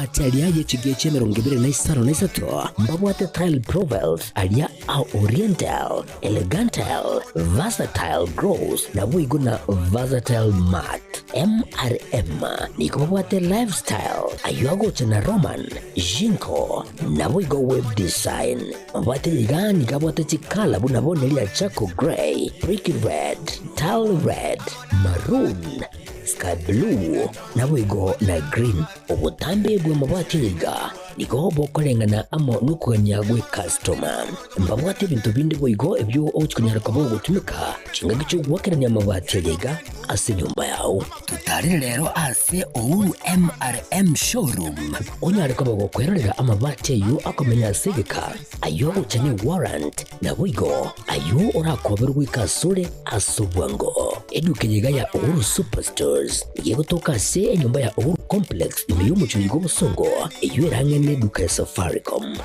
Amabati aria ye chigechi 25 na mbabwate tile profiles aria a Oriental, Elegantal, Versatile Gloss naboigo na Versatile Matte. MRM nigo babwate Lifestyle ayio agocha na Roman, Jinko naboigo Web Design. Mabwate iga nigo abwate chikala buna bono eria Charcoal Grey, Brick Red, Tile Red, Maroon, Sky Blue naboigo na Green. Obotambe bw'amabati iga nigo bokoreng'ana amo nokogania gw'ekastoma. Mbabwate ebinto binde boigo ebio ogochia konyara koba ogotumeka chingaki chi'ogoakerania amabati aya iga ase enyomba yao. Totarere rero ase Uhuru MRM Showroom onyare koba gokwerorera amabati ayio akomenya ase egeka, ayio agocha ne warrant, naboigo ayio orakoberwe goika asore ase obwango. Eduka eye iga ya Uhuru Superstores nigo egotoka ase enyomba ya Uhuru Complex ime y'omochie oyo bw'obosongo, eyio erang'e neduka ya Safaricom.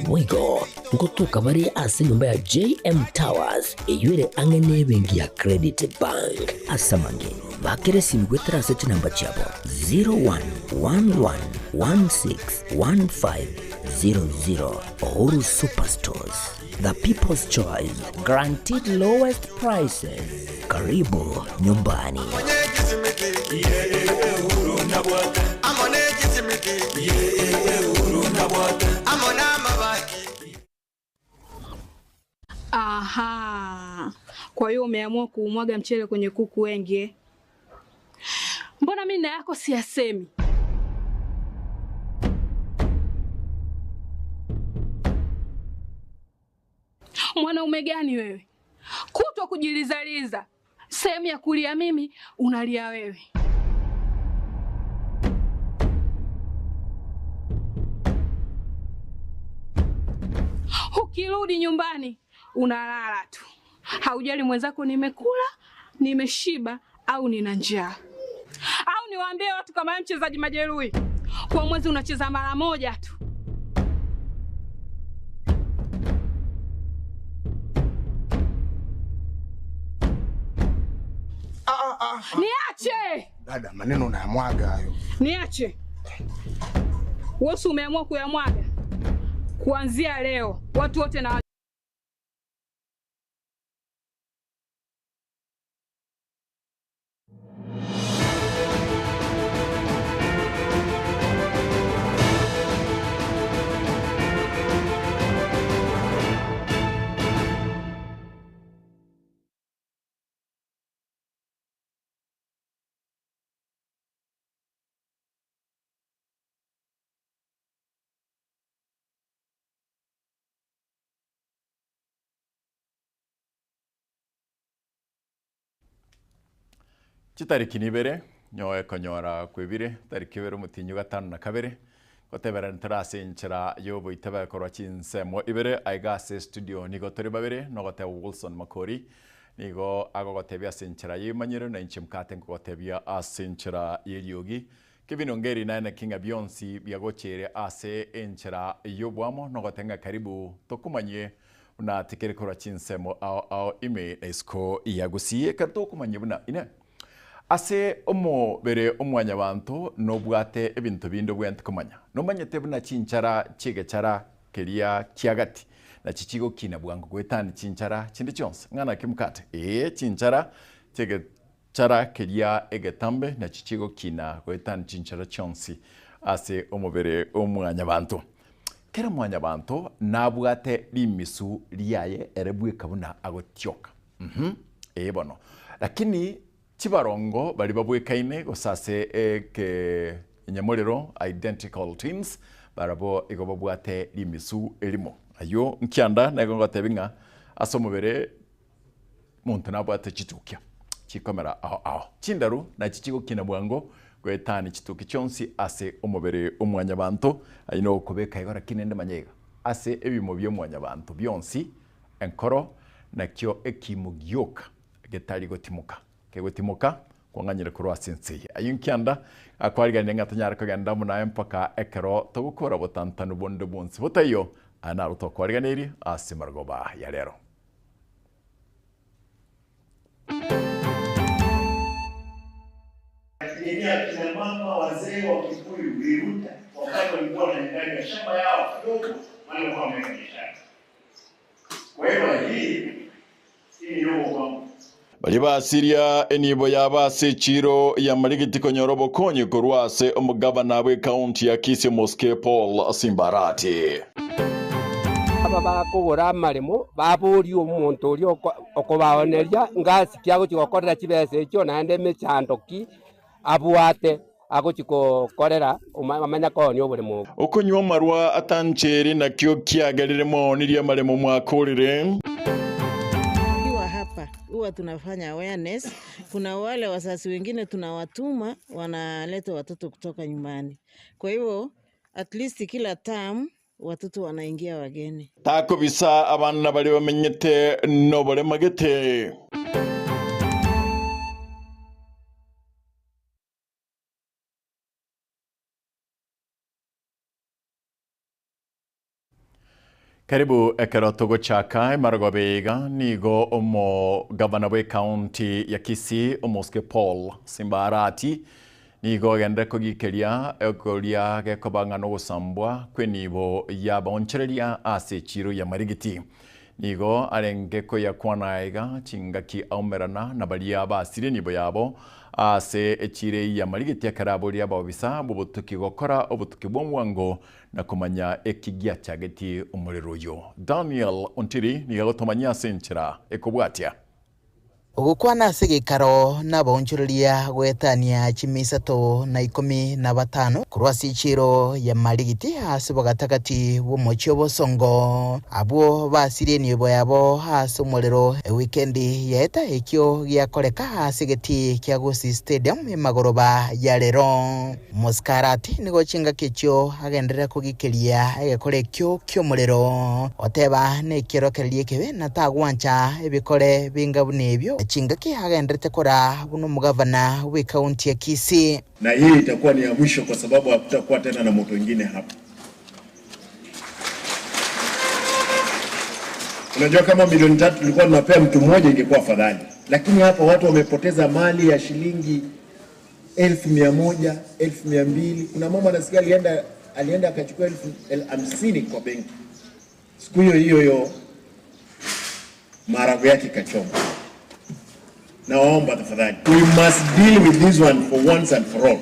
Boigo ngotoka bare ase enyomba ya JM Towers eyio ere ang'e nebenki ya Credit Bank. Ase amange, bakera esimi goetera ase chinamba chiabo 0111161500. Uhuru Superstores, the people's choice, guaranteed lowest prices. Karibu nyumbani. Aha, kwa hiyo umeamua kuumwaga mchele kwenye kuku wengi eh? Mbona mimi na yako siyasemi? Mwanaume gani wewe? Kutwa kujilizaliza, sehemu ya kulia mimi unalia wewe. Ukirudi nyumbani unalala tu, haujali mwenzako nimekula, nimeshiba au nina njaa. Au niwaambie watu kama wewe mchezaji majeruhi, kwa mwezi unacheza mara moja tu. Niache, Dada, maneno unayamwaga hayo. niache. Wewe si umeamua kuyamwaga? Kuanzia leo watu wote na Chitariki nibere, nyoe konyora kwebire, tariki ibere omotinyi gatano na kabere, goteberani tore ase enchera ya oboitebe korwa chinsemo ibere, aiga ase studio nigo tore babere, nogoteba Wilson Makori, nigo agogotebia ase enchera ya emanyero, na inche mkate nkogotebia ase enchera ya eriogi. Kebino ngeri naende ki ng'a bionsi biagochere ase enchera y'obwamo, nogoteba ng'a karibu tokomanyie buna tikeri korwa chinsemo ao ao ime na isiko ya Gusii, ekero tokomanyia buna ine ase omobere omwanyabanto nobwate ebinto binde obwenerete komanya. Nomanyete buna chinchara chi'egechara keria kiagati nachi chigokina bwango goetania chinchara chinde chionsi. Ng'a naki mokate? Ee, chinchara chi'egechara keria egetambe nachi chigokina goetania chinchara chionsi ase omobere omwanyabanto. Kera mwanyabanto nabwate rimisu riaye ere bweka buna agotioka. Uhum, ee bono. Lakini chibarongo baria babwekaine gose ase ekenyamorero, identical twins, barabwo igo babwate rimisu erimo. Ayio nkianda nigo ngotebi ng'a ase omobere monto nabwate chitukia chikomera ao ao. Chindaru nachi chigokina bwango goetania chituki chionsi ase omobere o mwanyabanto. Ayio nogokobeka igo lakini rende manya iga, ase ebimo bia mwanyabanto bionsi Enkoro nakio ekiimo gioka getari gotimoka, kegotimoka kwang'anyire korwa ase ense eye. Ayio nkianda akwariganirie ng'a tonyare kogenda amo naye mpaka ekero togokora obotantanu bonde bwonsi botaiyo, aya naro tokwariganeirie ase marogoba ya rero. Lakini akina mama wazee wa Kikuyu Riruta wakati shamba yao kidogo mahali walikuwa wameweka biashara. Kwa hivyo hii hii ni ndogo kwangu. Baria basiria enibo yabo ase echiro ya Marigiti konyora obokonyi korwa ase omogavana bwe ekaunti ya Kisii Omosike Paul Simbarati. Aba bakogora amaremo baborie omonto oria okobaoneria ngasi ki agochia gokorera chibesa echio naende emechando ki abwate agochia gokorera amanye koonia oboremo obwo. Okonywa amarwa atancheri nakio kiagerire mwaonirie amaremo mwakorire. Tukiwa hapa huwa tunafanya awareness. Kuna wale wazazi wengine tunawatuma wanaleta watoto kutoka nyumbani, kwa hivyo at least kila term watoto wanaingia wageni. Takobisa abana baria bamenyete noborema gete. Karibu ekero togochaka emarogobe iga nigo omogavana bwe ekaunti ya Kisii Omosike Paul Simbarati nigo ogende kogikeria ekoria gekoba ng'a nogosambwa kw'enibo yabaonchereria ase echiro ya Marigiti. Nigo arenge koyakwana aiga chingaki aumerana na baria basire enibo yabo ase echiro eyio ya Marigiti ekero aboria abobisa bw'obotuki gokora obotuki bwa omwango na komanya eki giachageti omorero oyo. Daniel Ontiri nigo agotomanyia ase enchera ekobwatia. Ogokwana ase egeikaro nabaonchoreria goetania chimisato na ikomi na batano korwa ase echiiro ya Marigiti ase bogatagati bw'omochie obosongo, abwo basirie enibo yabo ase omorero ewikendi yaeta ekio giakoreka ase egetii kia Gusii Stadium emagoroba ya rero. Mosikarati nigo chingaki echio agenderere kogikeria egekora ekio ki'omorero, oteba nekiorokererio ekebe na tagwancha ebikore binga buna ebio, chingaki agenderete koraa buna omogavana bw'ekaunti ya Kisii. Na hii itakuwa ni ya mwisho kwa sababu hakutakuwa tena na moto ingine hapa. Unajua kama milioni 3 tulikuwa tunapea mtu mmoja ingekuwa afadhali. Lakini hapa watu wamepoteza mali ya shilingi 100,000, 200,000. Kuna mama nasikia alienda akachukua 50,000 kwa benki. Siku hiyo hiyo hiyo maharagwe yake ikachoma. Nawaomba tafadhali, we must deal with this one for once and for all.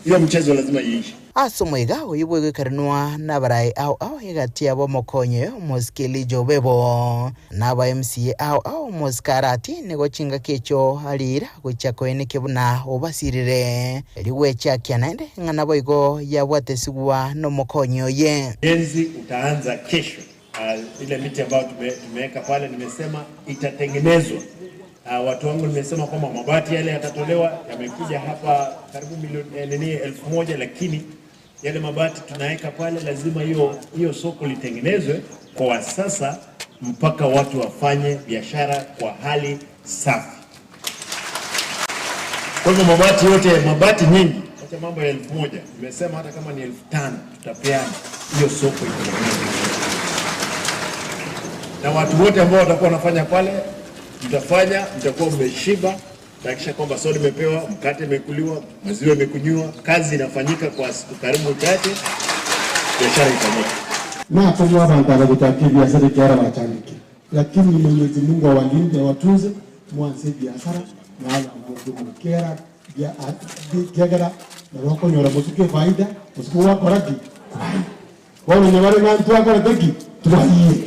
Hiyo mchezo lazima iishe. Ase omoiga oyio bw'egoikaranwa nabarai ao ao egati yabo omokonyi oyo omosike Elijah Obebo, na aba MCA ao ao omosike Arati nigo chingaki echio ariira gochia koenekia buna obasirire. Erio gwechakia naende ng'a naboigo yabwatesigwa nomokonyi oye. Ujenzi utaanza kesho. Ile miti ambayo tumeweka pale nimesema itatengenezwa. Watu wangu nimesema kwamba mabati yale yatatolewa, yamekuja hapa karibu milioni nini 1000, lakini yale mabati tunaweka pale lazima hiyo soko litengenezwe kwa sasa mpaka watu wafanye biashara kwa hali safi. Kwa hivyo mabati yote, mabati nyingi, acha mambo ya 1000, nimesema hata kama ni 5000 tutapeana hiyo soko itengenezwe. Na watu wote ambao watakuwa wanafanya pale, mtakuwa mmeshiba, hakikisha kwamba soda imepewa, mkate imekuliwa, maziwa imekunywa, kazi inafanyika kwa siku karibu chache, biashara ifanyike. Na kwa abantu abagutaki biashara kiara bachandike. Lakini Mwenyezi Mungu awalinde, awatunze, mwanze biashara na wala mwanze kera bia kiagara na wako nyora musuke faida, musuke wako ragi. Wao ni wale bantu wako ragi, tuwaie.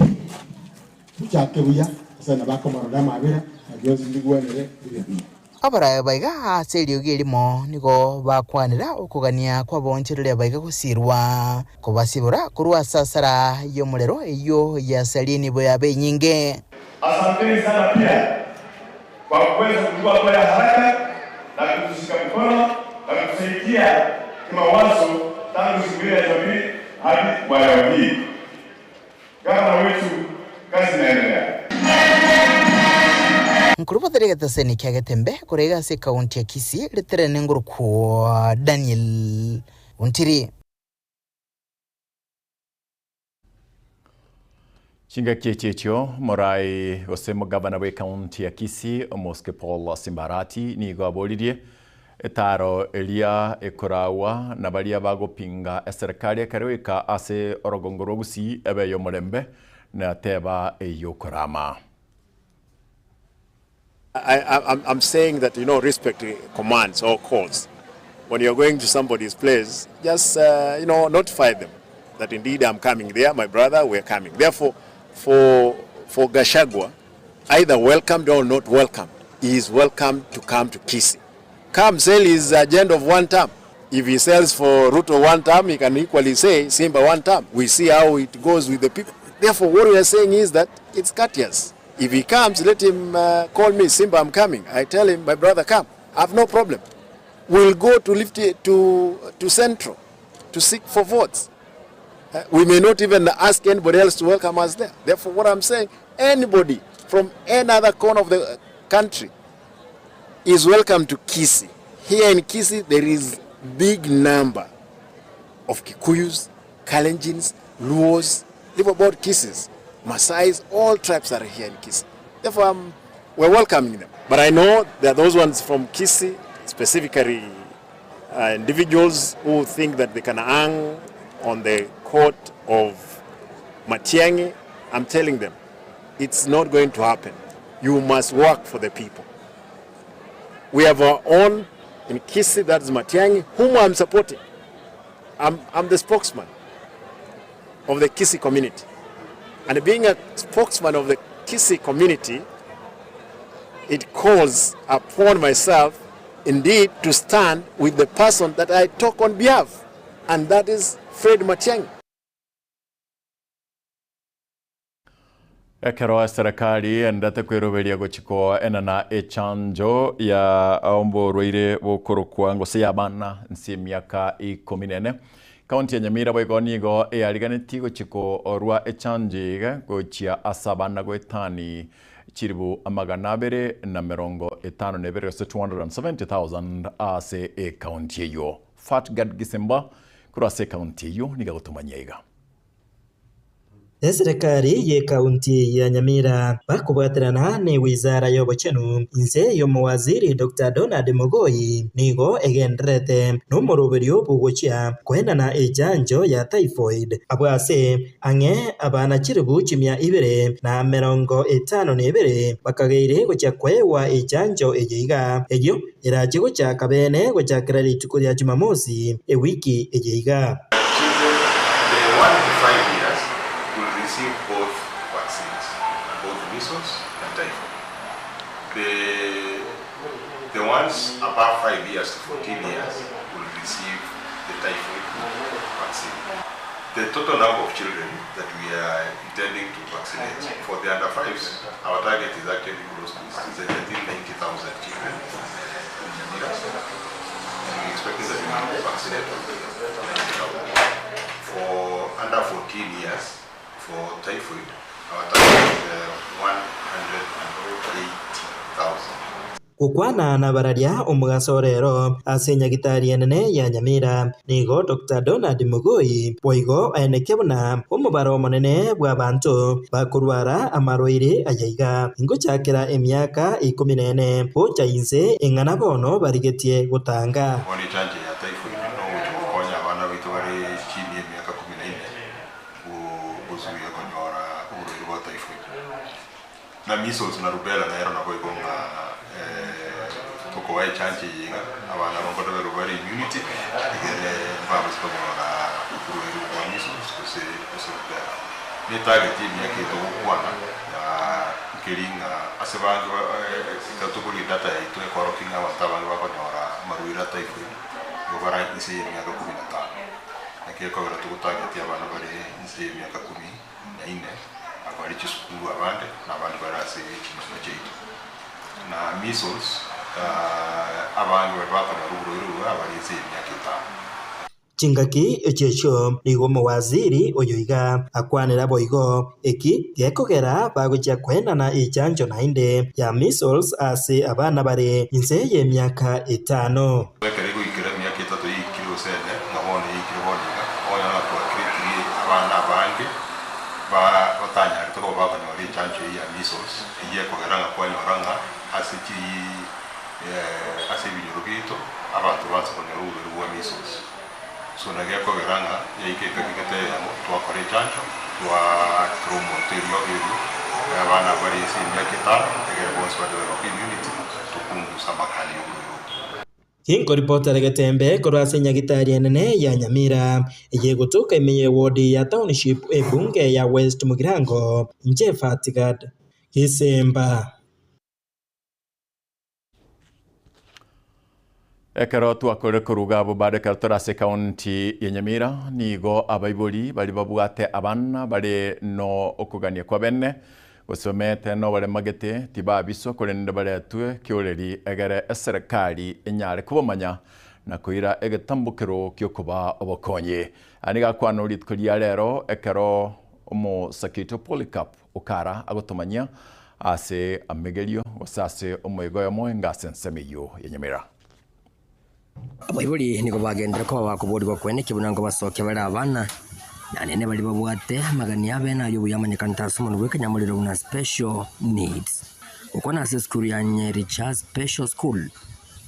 Tuchake buya, sasa na bako marada mabira, na byozi ndigwenere bibe. Abaraya baiga ase eriogi erimo nigo bakwanera okogania kwabonchereria baiga gosirwa kobasibora korwa ase asara y'omorero eyo yasarie nibo yabe enyinge. Asanteni sana pia kwa kuweza kuchukua hatua ya haraka na kutushika mkono na kutusaidia kimawazo tangu siku ile ya Jumapili hadi kwa leo hii. Gavana wetu, kazi inaendelea. Nkurubothere getaseni kia Getembe korega ase ekaunti ya Kisii riterene ngorokwo Daniel Ontiri. Chingaki echio morai gose mogavana bwe ekaunti ya Kisii Omosike Paul Simbarati nigo aboririe Etaro eria ekorawa na baria bagopinga eserikali ekero goika ase orogongo rwa Gusii ebe ey'omorembe na teba ey'okorama. I'm saying that, respect commands or calls. When you're going to somebody's place, just, notify them that indeed I'm coming there, my brother, we're coming. Therefore, for Gachagua, either welcomed or not welcomed, he is welcome to come to Kisii. Come sell his agenda of one term. If he sells for Ruto one term, he can equally say Simba one term. We see how it goes with the people. Therefore, what we are saying is that it's courteous. If he comes, let him call me, Simba, I'm coming. I tell him, my brother, come. I have no problem. We'll go to lift it to Central to seek for votes. We may not even ask anybody else to welcome us there. Therefore, what I'm saying, anybody from any other corner of the country is welcome to Kisii. Here in Kisii, there is big number of Kikuyus, Kalenjins, Luos, live about Kisiis, Maasais, all tribes are here in Kisii. Therefore, we're welcoming them. But I know there are those ones from Kisii, specifically individuals who think that they can hang on the coat of Matiang'i. I'm telling them, it's not going to happen. You must work for the people. We have our own in Kisii, that is Matiang'i, whom I'm supporting. I'm the spokesman of the Kisii community. And being a spokesman of the Kisii community, it calls upon myself indeed to stand with the person that I talk on behalf, and that is Fred Matiang'i. Ekero eserekari endete kweroberia gochiko enana echanjo ya omborwaire bokorokwa ngose ya abana nse emiaka 14. Kaunti ya Nyamira boigo nigo eyariganetie gochiko orwa echanjo iga gochia ase abana goetani chiribu 252 gose 270,000 ase ekaunti eyo. Fatgad Gisemba korwa ase ekaunti eyo niga gotomanyia iga. Eserikali ye kaunti ya Nyamira bakubwaterana ni wizara y'obochenu inse y'omuwaziri Dr. Donald Mogoi nigo egenderete n'omoroberio bugochia koenana echanjo ya typhoid abwase ang'e abana chiribu chimia ibere na 52 bakageire gochia kwewa echanjo eye iga eyo erache gochaka bene gochakera rituko rya Jumamosi ewiki eye iga. Children, the 1 to 5 years will receive both vaccines, both measles and typhoid. The ones above 5 years to 14 years will receive the typhoid vaccine. The total number of children that we are intending to vaccinate for the under 5s, our target is actually close to 90,000 children in Nyamira, and we expect that we will vaccinate 90,000. For under 14 years, for typhoid, our target is 180,000. Gukwana na bararia omugaso rero ase nyagitari enene ya Nyamira nigo Dr. Donald Mugoi boigo aeneke buna omobaro omonene bwa bantu bakorwara amarwaire ayaiga ingochakera emiaka 14 gocha inse eng'ana bono barigetie gotanga. Bono echanjo ya typhoid no gocha gokonya abana baitu bari chini ya emiaka 14 gozuia konyora oborwaire bwa typhoid. Na measles na rubella nero nabo igo ng'a tokoba echanjo eyeiga abana bakotoberwa bari immunity egere mbabase konyora oborwaire bwa measles gose rubella. Ni target emiaka etogokwana ya nkeri ng'a ase bange ekero data yaito ekorokia ng'a abanto abange bakonyora amarwaire a typhoid igo bara inse ya emiaka 15. Naki ekobera togotarget abana bare inse ya emiaka 14 abari chisukuru abande na abande bare ase chinyomba chiaito. Na measles abange bari bakonyora oborwaire obo abari inse ya emiaka 5. Chingaki echecho nigo omowaziri oyo iga akwanera boigo eki gekogera bagochia koenana echanjo naende ya measles ase abana bare inse ya emiaka 5. Ekero goikera emiaka 3 yaikire gose 4 nga bono yaikire bono iga okonyora twakiretirie abana abange batanyarete koba bakonyora echanjo eye ya measles eywo ekogera ng'a kwanyora ng'a ase chi Ase ebinyoro biaito abanto banse konyora oborwaire bwa measles. So naki ekogera ng'a yaika ekaki gete eyemo twakora echanjo, twaakera omonto eriogo erio, abana abwo bare ase emiaka etano, egere bonsi ba develop immunity, topungusa amakani ya oborwaire obwo. Ginkoripotera getembe korwa ase enyagitari enene ya Nyamira, eye egotoka ime y'ewodi ya Township ebunge ya West Mugirango, inche Fatigad Gisemba. Ekero twakorire koruga abwo bado ekero tore ase ekaunti ya Nyamira, nigo abaibori baria babwate abana bare no okogania kwa bene, gose bamenyete noboremagete, tibabiswa korende baretwe kioreri egere eserekari enyare kobamanya na koira egetambokero giokobaa obokonyi. Aya nigo akwanwa rituko ria rero ekero omosakito Polycarp Okara agotomanyia ase amegerio gose ase omoyega oyomo enga ase ensemo eyio ya Nyamira. Abaibori nigo bagenderera koba bakoborigwa kweneki buna nkobasokia bare abana, na nene baria babwate amagani abe na ay'obuya amanyekanete ase omonwa bw'ekenyamorero buna special needs. Gokwana ase esukuru ya Nyericha Special School,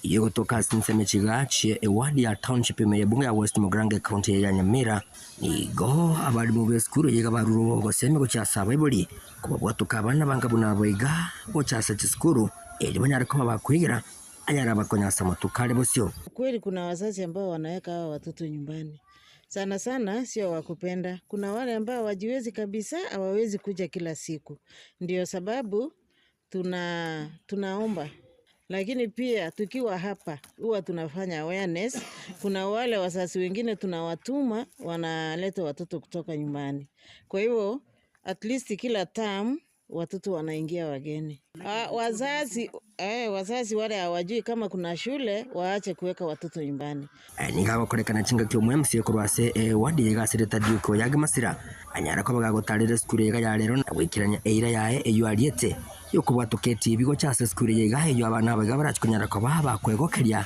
eyio egotoka ase ensemo echiga chie eward ya Township ime y'ebunge ya West Mugirango ecounty eye ya Nyamira, Nigo abalimu b'esukuru eye iga barure ogosemi gochia ase abaibori, kobabwatoka abana banga buna abo iga gocha ase chisukuru, erio banyare koba bakwegera ayare abakonya ase amatuko are bosio. Kweli kuna wazazi ambao wanaweka hawa watoto nyumbani sana sana sio wakupenda. Kuna wale ambao hawajiwezi kabisa, hawawezi kuja kila siku, ndio sababu tuna tunaomba lakini pia tukiwa hapa huwa tunafanya awareness. Kuna wale wazazi wengine tunawatuma wanaleta watoto kutoka nyumbani, kwa hivyo at least kila term watoto wanaingia wageni. Ah, wazazi, eh, wazazi wale hawajui kama kuna shule waache kuweka watoto nyumbani. Nigo agokorekana chingaki omwemsi korwa ase ewadi eye gasirete Duke Oyagi Masira anyare koba gagotarera esukuru eye iga ya rero na goikerania eira yaye eyio ariete yokobwatoka etibi gocha ase esukuru eye iga eyio abana aba iga barachi konyara koba bakwegokeria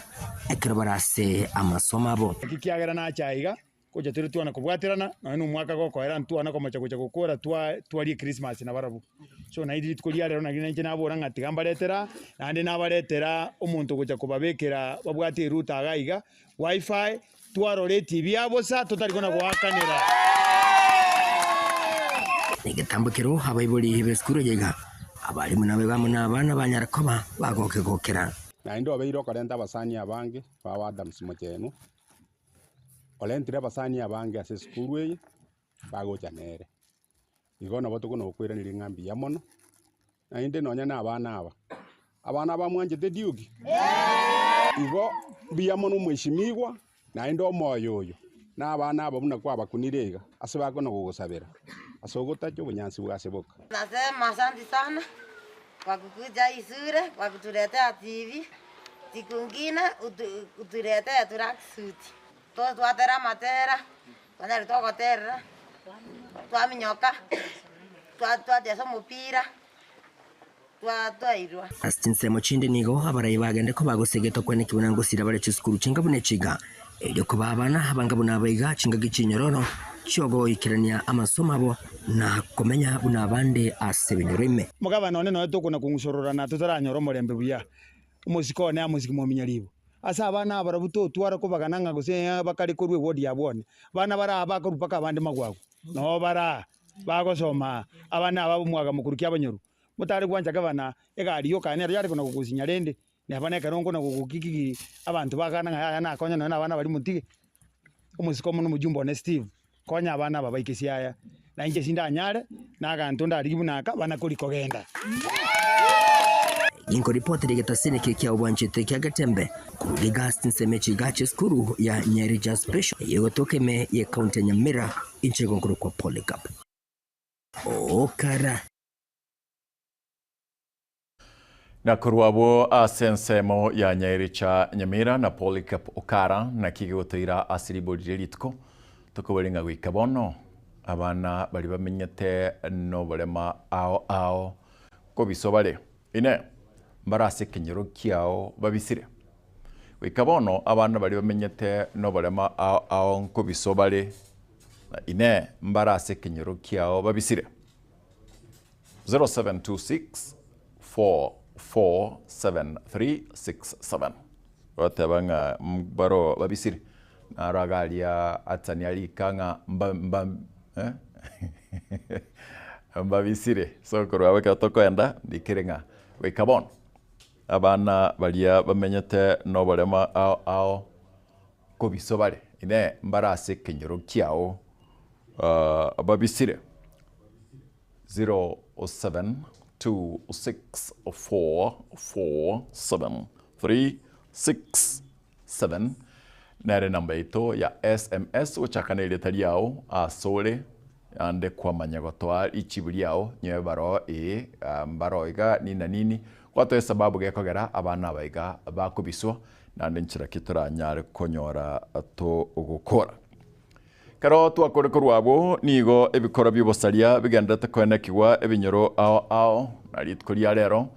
ekero bare ase amasomo abo. Ekiagera nache aiga, gocha tore twana kobwaterana, nonya na omwaka gokoera ntwana komocha gocha gokora twa twarie Christmas nabarabwo. So naende rituko ria rero nari nainche nabora ng'a tiga mbaretere aa, naende nabaretera omonto ogocha kobabekera babwate erouter iga iga, wifi, twarora etibi ya bosa totari kona goakanera. Negetambo kero abaibori b'esukuru eye iga, abalimu naboigo amo nabana banyare koba bagokegokera. Naende obeire okorenta abasani abange bao Adams Mochenu, orentire abasani abange ase esukuru eye, bagocha nere. Igo nabo tokona gokoiraneria ng'a mbuya mono, naende nonya na abana aba, abana aba mwanchete Duke? Igo mbuya mono omweshimigwa, naende omoyo oyo, na abana aba buna kwabakunire iga, ase bakona gogosabera, ase ogotacha obonyansi bwa ase boka. Nasema asante sana kwa kukuja hii shule kwa kutuletea TV, siku ingine utuletee tracksuit, twatera amatera Onye togoterera, twaminyoka, twachesa omopira, twairwa. Ase chinsemo chinde nigo abarai bagende koba gosegetwa kweneki buna ngosira bare chisukuru chinga buna echiga, erio koba abana abanga buna abaiga chingaki chinyororo chiogoikerania amasomo abo na komenya buna abande ase ebinyoro ime. Omogabana one noyo tokona kong'usororana totaranyora omorembe buya, omosike one amosike mominyaribo. Ase abana aba barabwo totwara kobagana ng'a gose bakare korwa ewodi ya bwane. Abana bare aa bakorwa mpaka abande magwagwa, noo bare aa bagosoma aa, abana aba ab'omwaga mokuru ki abanyoru. Motare gwancha gavana egari yoka nero yare kona gogusinya rende, neba nekero nkona gogokikigiri abanto bagana ng'a yaya nakonya nonya na abana baria motige. Omosike omonene omojumbe one Steve, konya abana aba baike siaya, na inche sindanyare, na aganto ndarigie buna aka, bana kori kogenda. Inkoripotera egetasini eke kia obwanchete kia Getembe korwa Gigasti nsemo echigachi esukuru ya Nyerija Special eyio egotoka ime ye county ya Nyamira inche igo nkorokwa Polycarp Okara. Na korwa abwo ase ensemo ya Nyairicha Nyamira na Polycarp Okara naki gegotoira ase ribori rie rituko tokobori ng'a goika bono abana baria bamenyete noborema ao ao kobiswa bare ine mbare ase ekenyoro kiao babisire. Goika bono abana baria bamenyete noborema ao ao nkobiswa bare ine mbare ase ekenyoro kiao babisire. 0726 444 47367. Goteba ng'a mbaro babisire, naro iga aria atania rika ng'a mba mba eh mbabisire. So korwa abwo ekero tokoenda ndikere ng'a goika bono abana baria bamenyete noborema ao ao kobiswa bare, inee mbare ase ekenyoro kiao babisire? 0726447367 nere namba yaito ya sms gochaka na erieta riao asore ande kwamanya gotoa richibu riao nyowe baroo ee mbaroo iga nini na nini gwatoa esababu gekogera abana aba iga bakobiswa naende nchera ki toranyare konyora togokora. Ekero twakore korwa abwo, nigo ebikoro bi'obosaria bigendererete koenekigwa ebinyoro ao ao, na rituko ria rero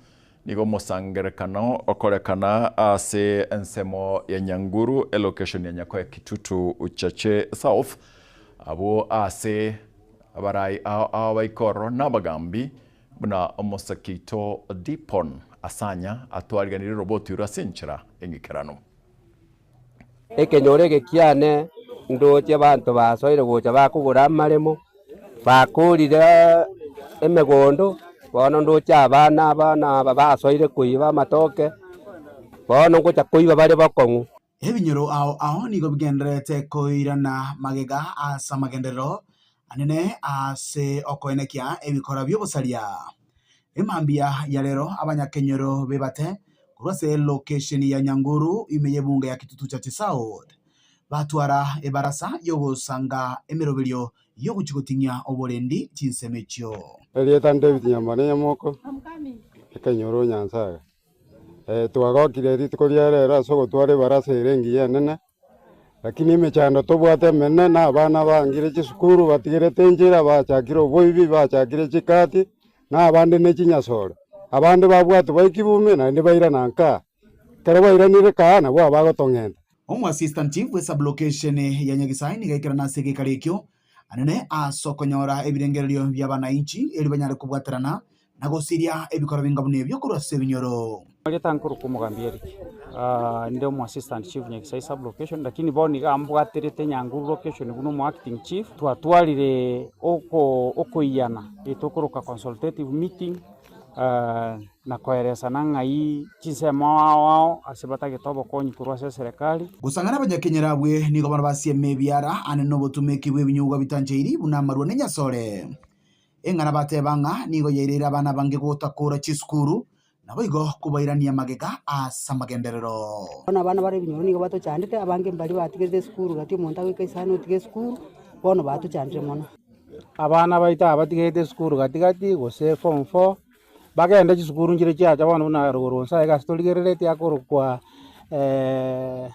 nigo omosangererekano okorekana ase ensemo ya Nyanguru, elocation ya Nyakoe Kitutu Chache South, abwo ase abarai ao ao baika ororo na abagambi buna omosakeito Dipon Asanya atwariganirie roboti oro ase enchera eng'ikeranu. Ekenyoro eke kiane ndoche abanto basoire gocha bakogora amaremo, bakorire emegondo, bono ndoche abana abana aba basoire koiba amatoke, bono ngocha koiba bare bokong'u. Ebinyoro ao ao nigo bigendererete koirana magega ase amagenderero anene ase okoenekia ebikora bi'obosaria. Emambia ya rero abanyakenyoro bebate korwa ase elokesheni ya Nyanguru ime y'ebunge ya Kitutu Chache South batwara ebarasa y'ogosanga emeroberio y'ogochia goting'ia oborendi chinsemo echio. Erieta David Nyambane Nyamoko, ekenyoro Nyansaga. Twagokire rituko ria rero ase ogotwara ebarasa ere engiya enene, Lakini emechando tobwate emenene na abana bangire chisukuru batigerete enchera bachakire oboibi bachakire chikati na abande ne chinyasore. Abande babwatwa baikigwe ime naende bairana nkaa. Ekero bairanire kaa nabwo abagotong'enta. Omo Assistant Chief bwe Sub-location ya Nyagisae nigo aikerana ase egeikaro ekio anene ase okonyora ebirengererio bia abanainchi erio banyare kobwaterana na gosiria ebikoro binga buna ebio korwa ase ebinyoro. Erieta nkorokwa omogambi Eric, inde omo assistant chief Nyagisai sub location, lakini bono iga mbwaterete Nyanguru location buna omo acting chief, twatwarire oko okoiyana etokoroka consultative meeting na koeresana ng'ai chinsemo ao ao ase batagete obokonyi korwa ase eserekari. Gosang'ana abanyakenyoro abwe nigo bono basieme ebiara ane nobotumeki bw'ebinyugwa bitancheiri buna amarwa na enyasore. Eng'ana bateba ng'a nigo yaireire abana abange gotakoora chisukuru, naboigo kobairania magega ase amagenderero. Bono abana bare ebinyoro nigo batochandete, abange mbaria batigerete esukuru gati omonto agoika isano otiga esukuru, bono batochandire mono. Abana baito aba batigerete esukuru gati gati gose form four, bagende chisukuru nchire chiacha bono buna rogoro nse aiga ase torigereretie akorokwa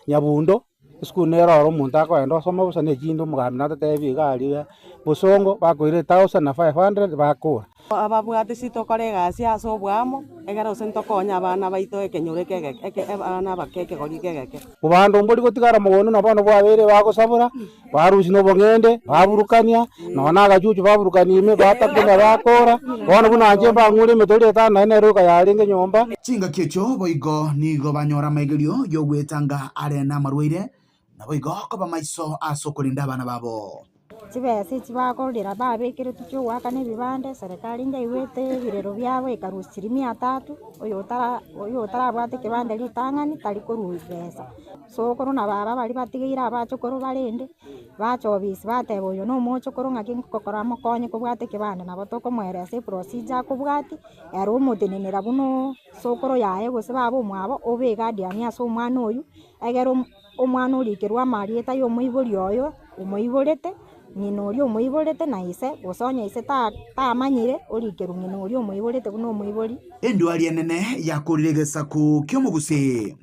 Nyabundo. Esukuru nere oro omonto akoenda osome bosa na echinde omogambi natotebi iga aria bosongo bakoira ethousand na 500 bakora. Ababwate titokora egasi ase oboamo, egere gose ntokonye abana baito ekenyoro eke egeke eke abana abake ekegori eke egeke. Obando mbori gotigara mogondo na bono bwabeire bagosabora, barusia na obong'ende, baburukania, nonya na agachuchu baburukania ime, batakuna bakora, bono buna inche mbang'ure emetori etano naende nere oka yarenge nyomba. Chingaki echio boigo nigo banyora amaigerio y'ogwetanga are namarwaire, naboigo koba maiso ase okorenda abana babo. Chibesa echi bakorera babekeretwe chiogoakana ebibande, serikali nyaigwete ebirero biabo ekarusia chiria mia tatu, oyo otara oyo otarabwate ekebande ritang'ani tari korwa ebesa. Sokoro na baba baria batigeire abachokoro barende, bacha obisi bateba oyo na omochokoro ng'aki ngokora mokonye kobwata ekebande nabo tokomoeresa eprocedure akobwatia, ere omotenenera buna sokoro yaye gose baba omwabo obe eguardian ase omwana oywo, egere Omwana orikerwe amarieta y'omoibori oyo omoiborete, ng'ina oria omoiborete, na ise, gose onye ise tamanyire, orikerwe ng'ina oria omoiborete buna omoibori. Endwari enene yakorire egesaku ki'omogusii.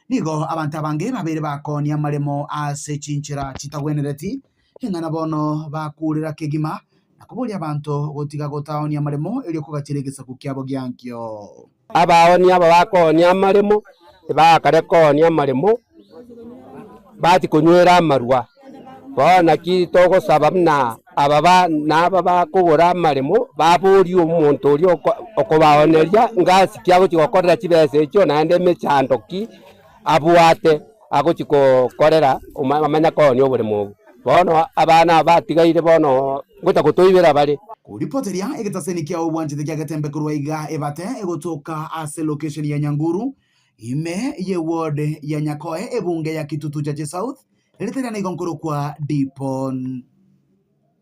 Nigo abanto abange babeire bakoonia amaremo ase chinchera chitagwenereti, eng'ana bono bakurera kegima na koboria abanto gotiga gotaonia amaremo erio kogachera egesaku kiabo giankio. Abaoonia aba bakoonia amaremo, tibakare koonia amaremo, bati konywera amarwa. Bono naki togosaba buna aba ba na aba bakogora amaremo, baborie omonto oria oko okobaoneria ngasi ki agochia gokorera chibesa echio naende emechando ki abwate agochia kokorera amanye koonia oboremo obwo. Bono abana aba batigaire bono ngocha gotoibera bare. Koripoteria egetaseni kia obwanchete kia Getembe korwa iga ebate egotoka ase location ya Nyanguru, ime ye ward ya Nyakoe ebunge ya Kitutu Chache South, Erieta riane igo nkorokwa Dipon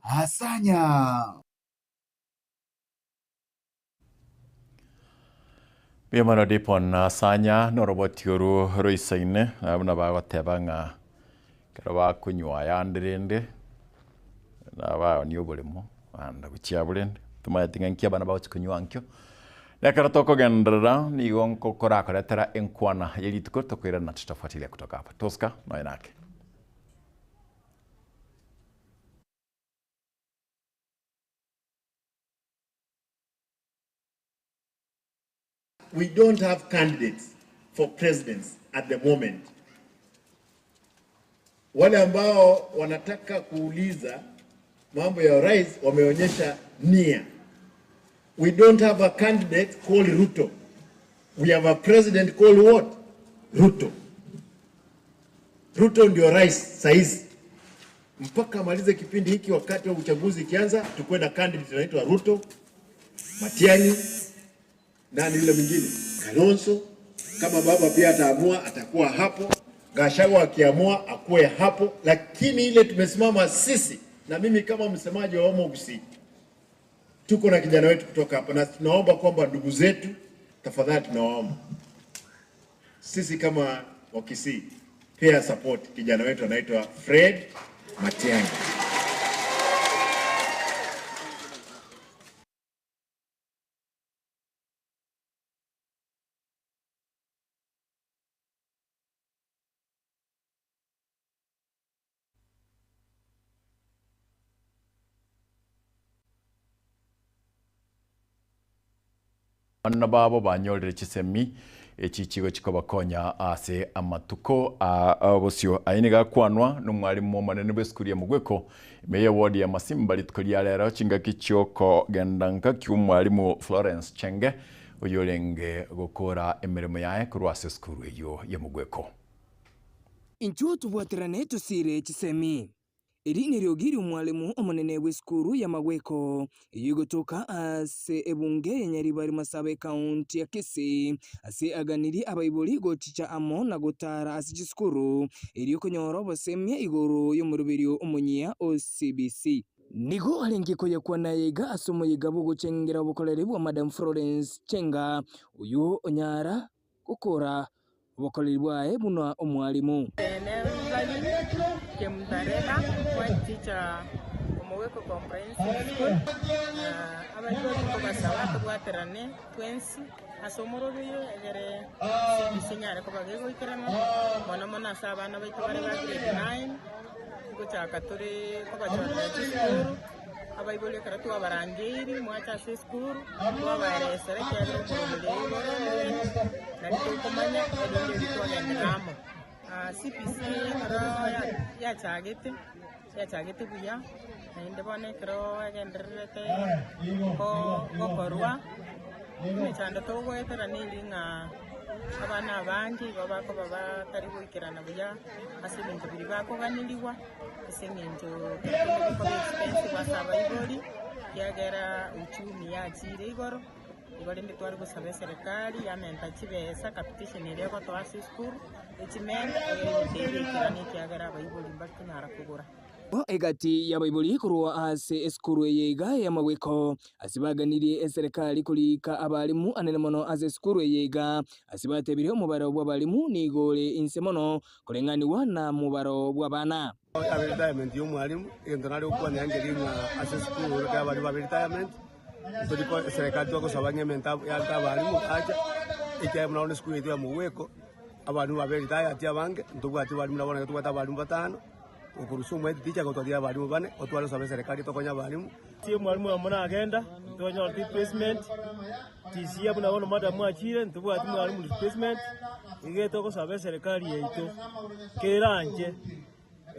Asanya. Mbuya Dipon Asanya noroboti oru roisaine buna bagoteba ng'a ekero bakonywa ayande rende nabaonia oboremo banda gochia abwo rende tomaeti ng'a nki abana bagochia konywa nkio. Ekero tokogenderera nigo nkokorakoretera enkwana ye rituko tokoirana tutafuatilia kutoka hapa. Tosca nonya nake. We don't have candidates for presidents at the moment. Wale ambao wanataka kuuliza mambo ya urais wameonyesha nia. We don't have a candidate called Ruto. We have a president called what? Ruto. Ruto ndio rais saizi mpaka amalize kipindi hiki. Wakati wa uchaguzi ikianza, tukuwe na candidate anaitwa Ruto, Matiang'i, nani yule mwingine, Kalonzo. Kama baba pia ataamua atakuwa hapo, Gachagua akiamua akuwe hapo, lakini ile tumesimama sisi na mimi kama msemaji wa Omogusii, tuko na kijana wetu kutoka hapa, na tunaomba kwamba ndugu zetu, tafadhali tunawaomba sisi kama Wakisii pia support kijana wetu anaitwa Fred Matiang'i. Abana babo banyorire chisemi echi chigo chikobakonya ase amatuko a bosio. Ayio nigo akwanwa nomwalimu omonene bw'esukuru ya Mugweko ime ye ward ya Masimba rituko ria rero chingaki chiokogenda nka ki'omwalimu Florence Chenge oyorenge gokora emeremo yaye korwa ase esukuru eyio ya Mugweko. Inchuo tobwaterane tosiire chisemi. Eri neriogi ri'omwalimu omonene bw'esukuru y'amagweko eyio egotoka ase ebunge ya Nyaribari Masaba ekaunti ya Kisii ase aganirie abaibori gochicha amo na gotara ase chisukuru erio konyora obosemia igoro y'omoroberio omonyia o CBC. Nigo arenge koyekwana ayaiga ase omoyega bw'ogochengera obokoreri bwa Madam Florence Chenga oyio onyara gokora obokoreri bwaye buna omwalimu. Abaibori ekero twabarangeirie mwacha ase esukuru, twabaeresera ekiagera okoroberi igoro omogeni, nari tokomanya erinde erio twagenderera amo. CBC ekero yachagete, yachagete buya, naende bono ekero egendererete gokorwa, emechando togoetera neri ng'a abana abange igo bakoba batari goikerana buya ase ebinto biria bakoganerigwa. Ase eng'encho kera kende gekoba expensive ase abaibori, ekiagera uchumi yachiire igoro, igo rende tware gosaba eserekari yamenta chibesa capitation eria egotoa ase esukuru, echimente egere ebinto ebi biaikerane ekiagera abaibori mbari konyara kogora. Egati y'abaibori korwa ase esukuru eye iga y'amagweko, ase baganirie eserekari korika abalimu anene mono ase esukuru eye iga, ase batebirie omobaro bw'abalimu nigo ore inse mono Koreng'anigwa na mobaro bw'abana. Abe retirement ya omwalimu, egento nare gokwanera nkeri ng'a ase esukuru ekero abarimu babe retirement, tori ko eserekari twagosaba ng'a emente yarete abarimu bacha, ekiagera buna bono esukuru yaito ya Mogweko, abarimu babe retired abange, ntobwati abarimu nabo bono tobwate abarimu batano, okorusia omo head teacher igo twatiga abarimu bane, igo tware gosaba eserekari etokonye abarimu. Omwalimu oyomo nagenda, ntwanyorete replacement. Tisia buna bono madam achire ntobwati mwalimu replacement, iga togosaba eserekari yaito keranche.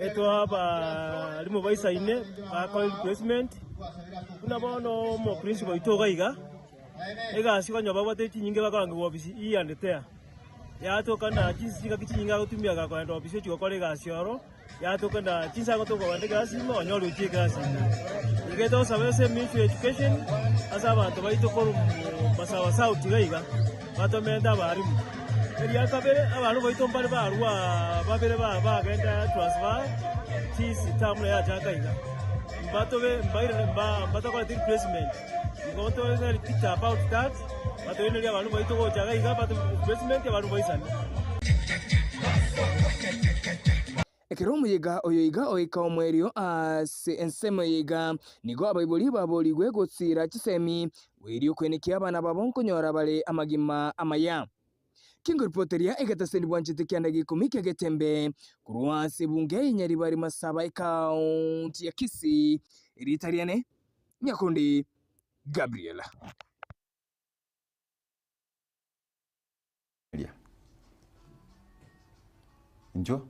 Etoa abalimu baisaine bakore replacement, buna bono omo principal oito iga iga, egasi okonyora babwate chinyinge bakorangeriwa ofisi here and there, yatoka na chinsa chingaki chinyinge agotumia gakogenda ofisi ochia gokora egasi oro, yatoka na chinsa agotoka kogenda ekerasi ime onyore ochia ekerasi ime. Iga togosaba ase ministry ya education, ase abanto baito korwa masawa south iga iga, batomente abalimu. Eria kabere, abalimu baito mbare barwa babere bagenda transfer chisi term yachaka iga, mbatobe mbairane mbatokoreti replacement. Igo tobe bitter about that, batoinerie abalimu baito gocha iga iga batobe replacement abalimu baisane. Ekero omoyega oyo iga oika omoerio ase ensemo eye iga, nigo abaibori baboorigwe gosiira chisemi, goeria okwenekia abana babo nkonyora bare amagima amaya. Kingoripoteria egetaseni bwanchete kianda gia ikomi kia Getembe korwa ase ebunge ya Nyaribari Masaba ekaunti ya Kisii, erieta riane Nyakundi Gabriel. Inchuo.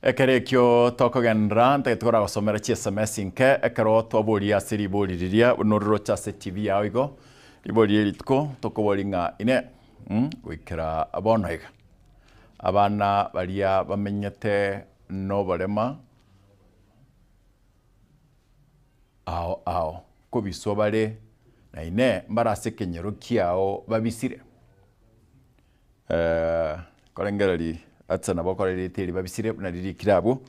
Ekero ekio tokogenderera ntagete koragosomera chi sms nke ekero twaboria ase ribori riria buna oriroche ase TV yao igo ribori ria rituko tokobori ng'a ine goikera bono iga abana baria bamenyete noborema ao ao kobiswa bare na ine mbare ase ekenyoro kiao babisire. Korengereria ase nabo okora erieta eri babisire buna ririkire abwo,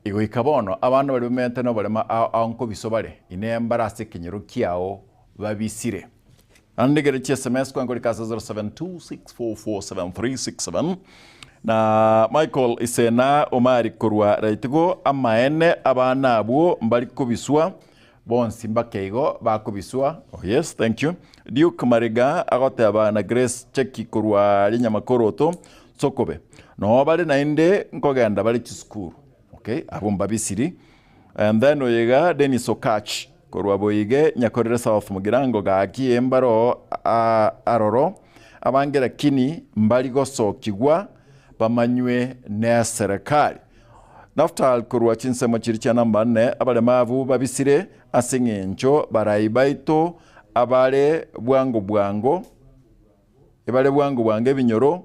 igoika bono abana baria bamenyete noborema ao ao nkobiswa bare, ine mbare ase ekenyoro kiao babisire. Naende kere chi sms kwankorika ase 0726447367 na Michael Isena Omari korwa Raitigo amaene abana abwo mbari kobiswa bonsi mbake igo bakobiswa. Oh yes, thank you. Duke Mariga agoteba na Grace Cheki korwa Rinyamakoroto Sokobe. Noo bare naende nkogenda bare chisukuru. Okay, abwo mbabisiri. And then oyo iga Dennis Okach korwa Boige Nyakorere South Mugirango gaki embaro aroro abange lakini mbari gosokigwa bamanywe neserekari. Naftal korwa chinsemo chiria chia namba nne abaremavu babisire ase eng'encho barai baito abare bwango bwango ebare bwango bwango ebinyoro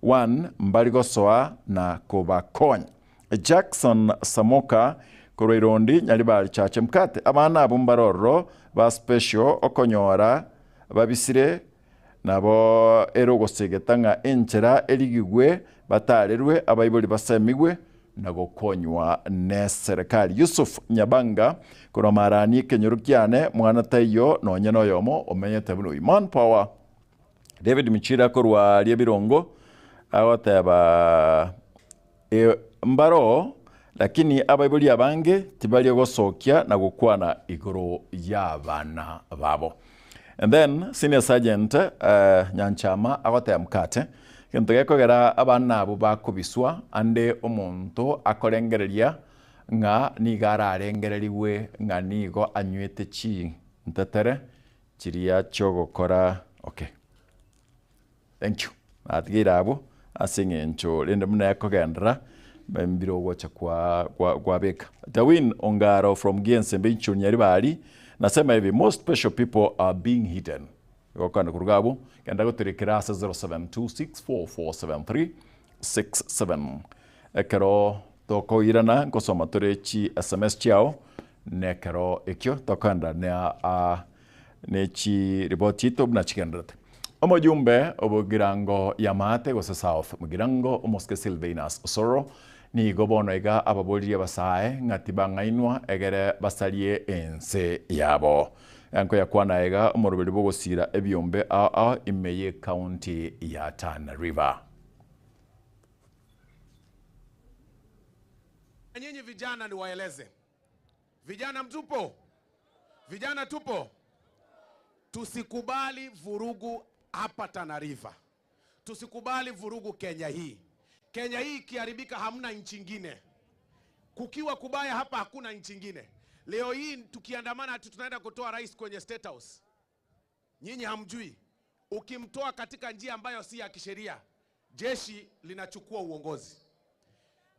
1 mbari gosoa na kobakonya. Jackson Samoka korwa Irondi Nyaribari Chache Mkate abana abwo mbare ororo ba special okonyora babisire nabo ere ogosegeta ng'a enchera erigigwe batarerwe abaibori basemigwe na gokonywa neserekari. Yusuf Nyabanga korwa Marani ekenyoro kiane mwana taiyo nonye noyomo omenyete buna oyio. Man power David Michira korwa aria Birongo agoteba mbaro lakini abaibori abange tibari gosokia na gokwana igoro y'abana babo. And then senior sergeant Nyanchama agoteba mkate gento gekogera abana abwo bakobiswa ande omonto akorengereria ng'a nigo ararengererigwe ng'a nigo anywete chintetere chiria chiogokora okay. Thank you. Natigeire abwo ase eng'encho rende buna ekogenderera mbire ogocha kwa kwa kwabeka. Darwin Ongaro from Giensembe Inchoni Nyaribari nasema hivi most special people are being hidden. Gokana koruga abwo genda goterekera ase 0726447367 ekero tokoirana nkosoma tore chi sms chiao nekero ekio tokogenda na ne chiripoti chiaito buna chigenderete. Omojumbe obogirango ya maate gose South Mugirango omosike Silvanus Osoro nigo bono iga ababoririe abasae ng'a tibang'ainwa egere basarie ense yabo. Nkoyakwana iga omoroberi bw'ogosira ebiombe ao ao ime y'ecounty ya Tana River. Nyinyi vijana niwaeleze, vijana mtupo, vijana tupo, tusikubali vurugu hapa Tana River, tusikubali vurugu Kenya hii. Kenya hii ikiharibika, hamna nchi ingine. Kukiwa kubaya hapa, hakuna nchi ingine. Leo hii tukiandamana ati tunaenda kutoa rais kwenye State House, nyinyi hamjui. Ukimtoa katika njia ambayo si ya kisheria, jeshi linachukua uongozi.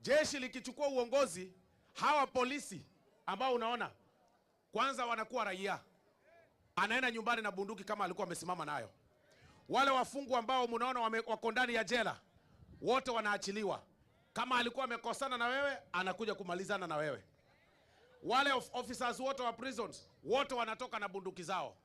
Jeshi likichukua uongozi, hawa polisi ambao unaona kwanza wanakuwa raia, anaenda nyumbani na bunduki kama alikuwa amesimama nayo. Wale wafungwa ambao mnaona wako ndani ya jela wote wanaachiliwa. Kama alikuwa amekosana na wewe, anakuja kumalizana na wewe. Wale officers wote wa prisons wote wanatoka na bunduki zao.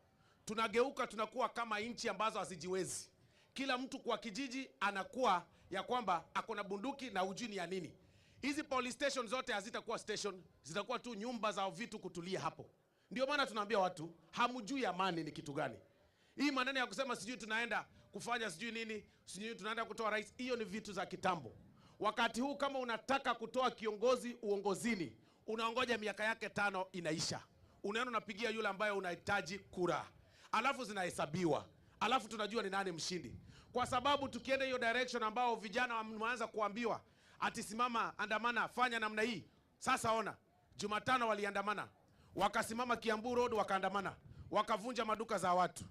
Tunageuka, tunakuwa kama nchi ambazo hazijiwezi. Kila mtu kwa kijiji anakuwa ya kwamba ako na bunduki na hujui ni ya nini. Hizi police station zote hazitakuwa station, zitakuwa tu nyumba za vitu kutulia hapo. Ndio maana tunaambia watu hamjui amani ni kitu gani. Hii maneno ya kusema sijui tunaenda kufanya sijui nini, sijui tunaenda kutoa rais, hiyo ni vitu za kitambo. Wakati huu kama unataka kutoa kiongozi uongozini, unaongoja miaka yake tano inaisha, unaenda unapigia yule ambaye unahitaji kura, alafu zinahesabiwa, alafu tunajua ni nani mshindi, kwa sababu tukienda hiyo direction ambao vijana wameanza kuambiwa ati simama, andamana, fanya namna hii. Sasa ona, Jumatano waliandamana, wakasimama Kiambu Road wakaandamana, wakavunja maduka za watu,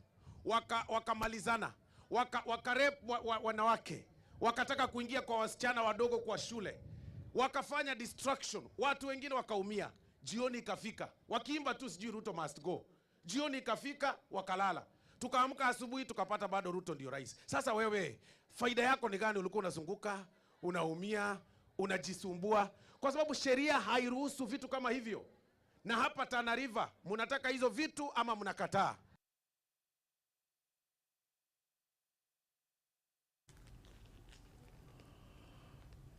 wakamalizana, waka wakarep wanawake, wakataka kuingia kwa wasichana wadogo kwa shule, wakafanya destruction, watu wengine wakaumia. Jioni ikafika, wakiimba tu sijui Ruto must go. Jioni ikafika, wakalala. Tukaamka asubuhi tukapata bado Ruto ndio rais. Sasa wewe faida yako ni gani? Ulikuwa unazunguka, unaumia, unajisumbua, kwa sababu sheria hairuhusu vitu kama hivyo. Na hapa Tana River mnataka hizo vitu ama mnakataa?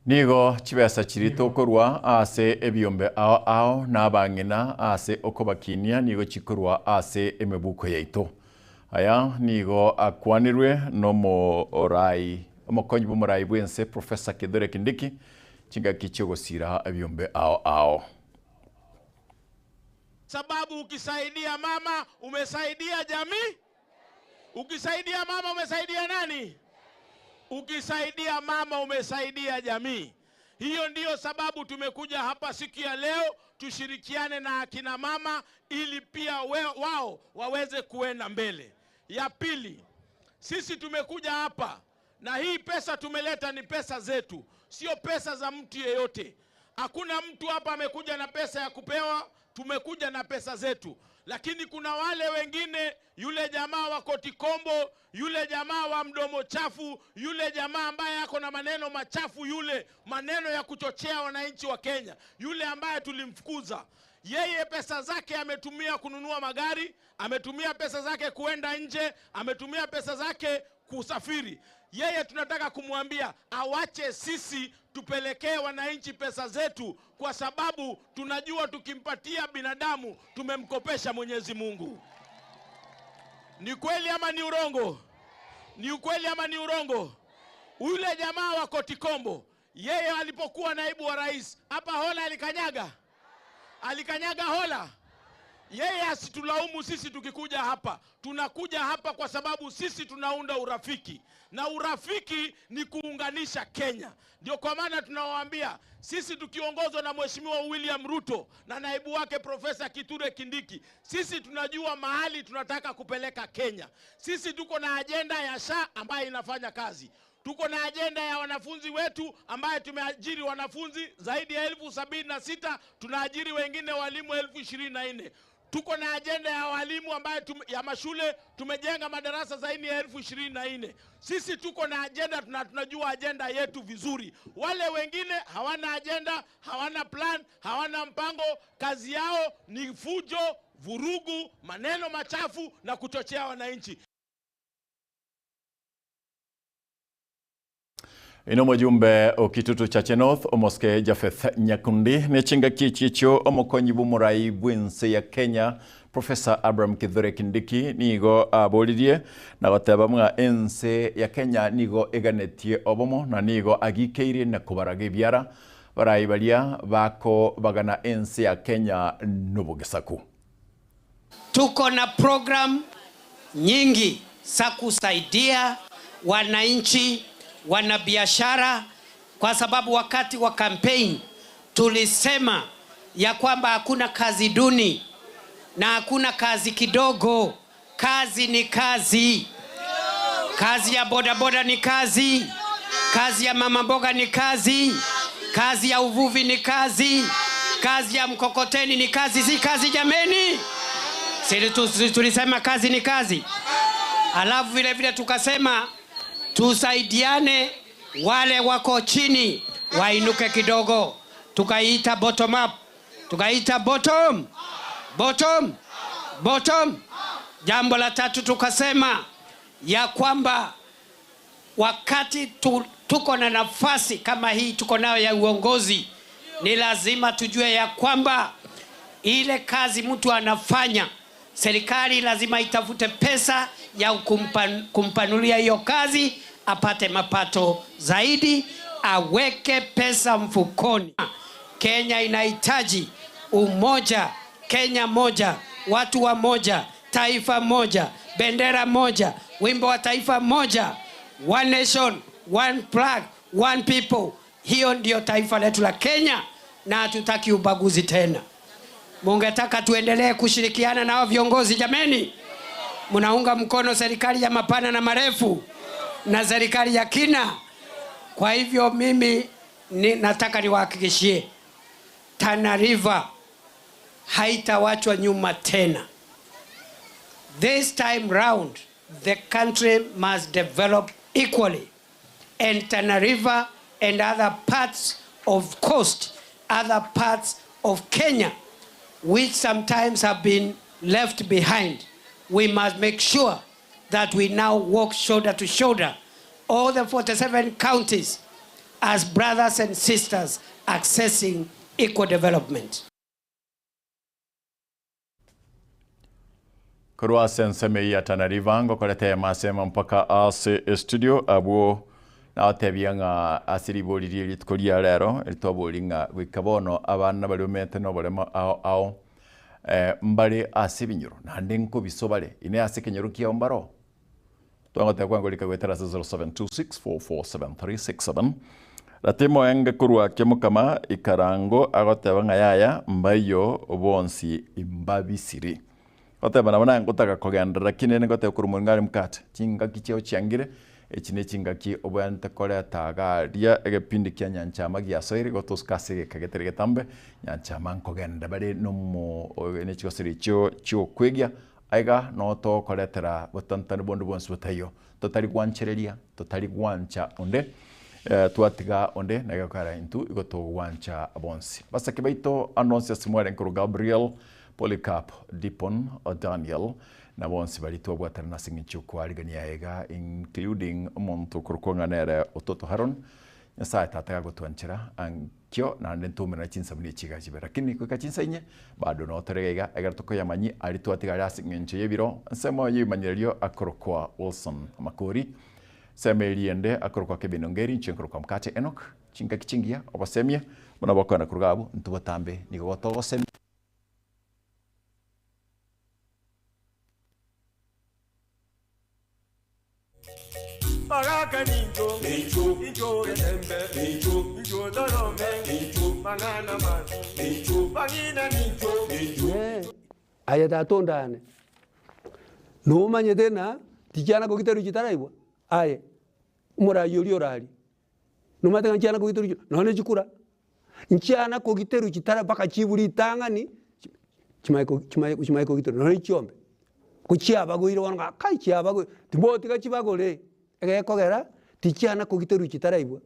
Nigo chibesa chiri tokorwa ase ebiombe ao ao na abang'ina ase okobakinia nigo chikorwa ase emebuko yaito. Aya nigo akwanirwe nomorai omokonyi bw'omorai bwense Professor Kithure Kindiki chingaki chiogosira ebiombe ao ao. Sababu ukisaidia mama umesaidia jamii. Ukisaidia mama umesaidia nani? Ukisaidia mama umesaidia jamii. Hiyo ndiyo sababu tumekuja hapa siku ya leo tushirikiane na akina mama ili pia wao waweze kuenda mbele. Ya pili, sisi tumekuja hapa na hii pesa tumeleta ni pesa zetu, sio pesa za mtu yeyote. Hakuna mtu hapa amekuja na pesa ya kupewa, tumekuja na pesa zetu. Lakini kuna wale wengine, yule jamaa wa Kotikombo, yule jamaa wa mdomo chafu, yule jamaa ambaye ako na maneno machafu, yule maneno ya kuchochea wananchi wa Kenya, yule ambaye tulimfukuza, yeye pesa zake ametumia kununua magari, ametumia pesa zake kuenda nje, ametumia pesa zake kusafiri. Yeye tunataka kumwambia awache sisi tupelekee wananchi pesa zetu, kwa sababu tunajua tukimpatia binadamu tumemkopesha Mwenyezi Mungu. Ni kweli ama ni urongo? Ni ukweli ama ni urongo? Yule jamaa wa Kotikombo, yeye alipokuwa naibu wa rais hapa Hola alikanyaga, alikanyaga Hola. Yeye asitulaumu sisi tukikuja hapa. Tunakuja hapa kwa sababu sisi tunaunda urafiki, na urafiki ni kuunganisha Kenya. Ndio kwa maana tunawaambia sisi tukiongozwa na Mheshimiwa William Ruto na naibu wake Profesa Kithure Kindiki, sisi tunajua mahali tunataka kupeleka Kenya. Sisi tuko na ajenda ya SHA ambayo inafanya kazi. Tuko na ajenda ya wanafunzi wetu ambaye tumeajiri wanafunzi zaidi ya 76,000, tunaajiri wengine walimu 24,000. Tuko na ajenda ya walimu ambaye ya mashule tumejenga madarasa zaidi ya 24,000. Sisi tuko na ajenda, tunajua ajenda yetu vizuri. Wale wengine hawana ajenda, hawana plan, hawana mpango. Kazi yao ni fujo, vurugu, maneno machafu na kuchochea wananchi. Ino mujumbe okitutu cha North omoske Jafeth Nyakundi nechinga kichicho omokonyi bw'omorai bw'ense ya Kenya Professor Abraham Kithure Kindiki nigo aboririe na goteba mwa ense ya Kenya nigo eganetie obomo na nigo agikeirie na kobaraga ebiara barai baria bako bagana ense ya Kenya nobogesaku. Tuko na program nyingi za kusaidia wananchi, wanabiashara, kwa sababu wakati wa campaign tulisema ya kwamba hakuna kazi duni na hakuna kazi kidogo. Kazi ni kazi. Kazi ya bodaboda ni kazi, Kazi ya mama mboga ni kazi, kazi ya uvuvi ni kazi, kazi ya mkokoteni ni kazi, si kazi jameni? Si tulisema kazi ni kazi. Alafu vile vile tukasema tusaidiane, wale wako chini wainuke kidogo, tukaita bottom up, tukaita bottom bottom bottom. Jambo la tatu tukasema ya kwamba wakati tuko na nafasi kama hii tuko nayo ya uongozi, ni lazima tujue ya kwamba ile kazi mtu anafanya, serikali lazima itafute pesa ya kumpanulia hiyo kazi, apate mapato zaidi, aweke pesa mfukoni. Kenya inahitaji umoja, Kenya moja, watu wa moja, taifa moja, bendera moja, wimbo wa taifa moja, one nation, one flag, one people. Hiyo ndio taifa letu la Kenya, na hatutaki ubaguzi tena. Mungetaka tuendelee kushirikiana na hao viongozi jameni? Mnaunga mkono serikali ya mapana na marefu na serikali ya kina. Kwa hivyo mimi nataka niwahakikishie Tana River haitawachwa nyuma tena. This time round the country must develop equally, and Tana River and other parts of coast, other parts of Kenya, which sometimes have been left behind, we must make sure that we now walk shoulder to shoulder, all the 47 counties, as brothers and sisters accessing equal development. Korwa ase ensemo eyio ya Tana River ngokoreta eyemo ase eyemo mpaka ase estudio abwo nabatebia ng'a ase ribori rie rituko ria rero eri twabori ng'a goika bono abana baria omete na oboremo ao ao mbare ase ebinyoro naende nkobiso bare ime ase ekenyoro kiao mbaro. Twagoteba kwango rika goetera ase 0726447367 Ratimo enge korwa kiamokama ikarango agoteba ng'a yaya mbaiyo bonsi mbabisiri. Goteba nabo naye ngotaka kogenderera lakini ere ngoteba korwa moringa are mokate chingaki chiao chiangire echi ne chingaki obwenerete koreta iga aria egepindi kia nyanchama giasoire igo tosuka ase egeka getari getambe nyanchama nkogenda bare nomo ne chigosori echio chiokwegia Aiga noo togokoretera botantani bonde bwonsi botaiyo, totari gwanchereria, totari gwancha onde, twatiga onde, na egekogera intwe igo togwancha bonsi. Basake baito ande onsi ase mwarenge korwa Gabriel, Polycarp, Dipon, Daniel, na bonsi baria twabwatanana ase eng'encho y'okoarigania aiga including omonto okorokwa ng'a nere Ototo Haron, Nyasaye Tata gagotwanchera ankio naende ntoumerane chinsabuni echi iga chibe. Lakini goika chinsa inye, bado noo tore iga iga, ekero tokoyamanyia aria twatigare ase eng'encho y'ebiro, ensemo y'ebimanyererio akorokwa Wilson Makori, ensemo eria ende akorokwa Kevin Ongeri, inche nkorokwa Mkate Enock, chingaki chingiya, obosemia buna bokoenda korwa iga abwo, intwe botambe nigo togosemia. Aye tata ondane, nomanyete ng'a tichiana kogiterwa chitaraigwa? Aye, omoraia oria oraria, nomanyete ng'a nchiana kogiterwa chi nonye ne chikura, nchiana kogiterwa chitara mpaka chibu ritang'ani, chimanye ko chimanye chimanye kogiterwa nonye chiombe. Ko chiabagoire bono ng'a kai chiabagoire, timbotiga chibagore, egekogera tichiana kogiterwa chitaraigwa,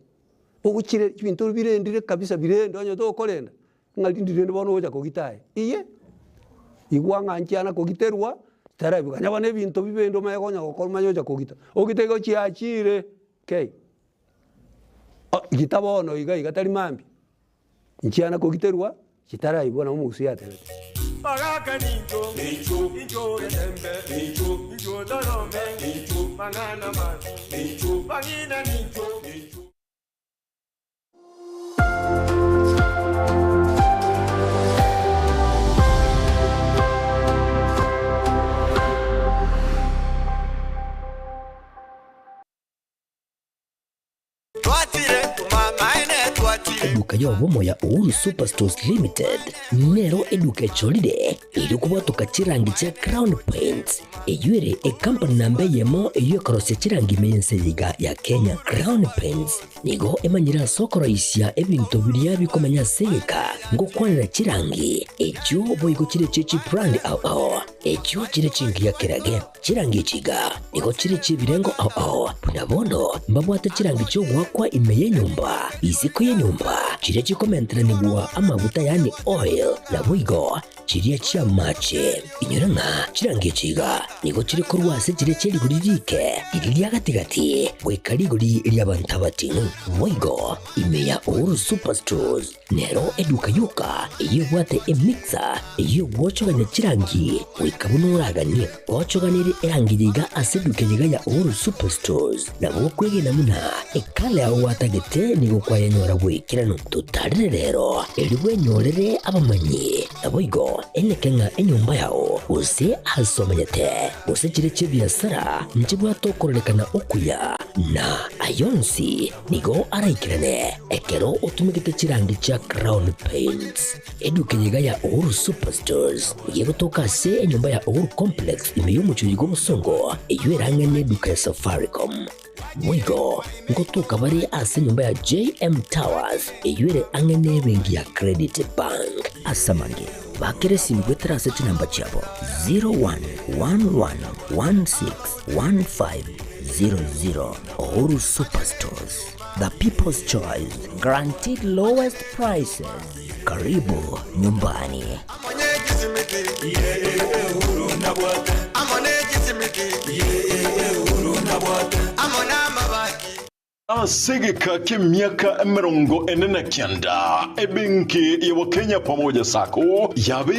ogochire ebinto birendire kabisa birende onye tokorenda, ng'a rindi rende bono ogocha kogita aye, iye, igwa ng'a nchiana kogiterwa chitaraigwa, kanya bono ebinto bibende omanye konya gokora omanye gocha kogita, ogite igo chiachire kei, gita bono iga iga tari mambia. Nchiana kogiterwa chitaraigwa nabo omogusii atebete. eduka y'obomo ya Uhuru Superstores Limited nero eduka echorire erio kobwatoka chirangi chia Crown Paints eyio ere ekampani namba eyemo eyio ekorosia chirangi ime y'ense eye iga ya Kenya. Crown Paints nigo emanyire ase okoroisia ebinto biria bikomenya ase egeka ngokwanera chirangi echio boigo chire chie chibrand ao ao echio chire chingiya kerage. Chirangi echi iga nigo chire chi'ebirengo ao ao, buna bono mbabwate chirangi chi'ogoakwa ime y'enyomba, isiko y'enyomba, chiria chikomenteranigwa amaguta yaani oil, naboigo chiria chi'amache. Inyora ng'a chirangi echi iga nigo chire korwa ase chiria chie rigori riike, riria ria gati-gati, goika rigori ri'abanto abating'u. Boigo ime ya Uhuru Superstores Nero eduka yoka eyio ebwate emixer eyio egwochogania chirangi goika buna oraganie. Gochoganerie erangi yiga ase eduka yiga ya Uhuru Superstores nabo okwegena buna ekala yao gwatagete nigo kwayenyora bw'ekeranu. Totarere rero erio bwenyorere abamanyi naboigo eneke ng'a enyomba yao gose ase omenyete gose chire chi'ebiasara nchibwate okororekana okuya na ayonsi Nigo araikerane ekero otumegete chirangi chia Crown Paints. Eduka eye iga ya Uhuru Superstores nigo egotoka ase enyomba ya Uhuru Complex ime y'omochie oyo bw'obosongo eyio erang'ane eduka ya Safaricom. Boigo ngotoka bare ase enyomba ya JM Towers eyio ere ang'e n'ebenki ya Credit Bank. Ase amange, bakera esimi goetera ase chinamba chiabo 0111161500. Uhuru Superstores, the people's choice, guaranteed lowest prices. Karibu nyumbani. Ase egeka ki'emiaka 49, ebenki ya Wakenya Pamoja Sacco yabeire.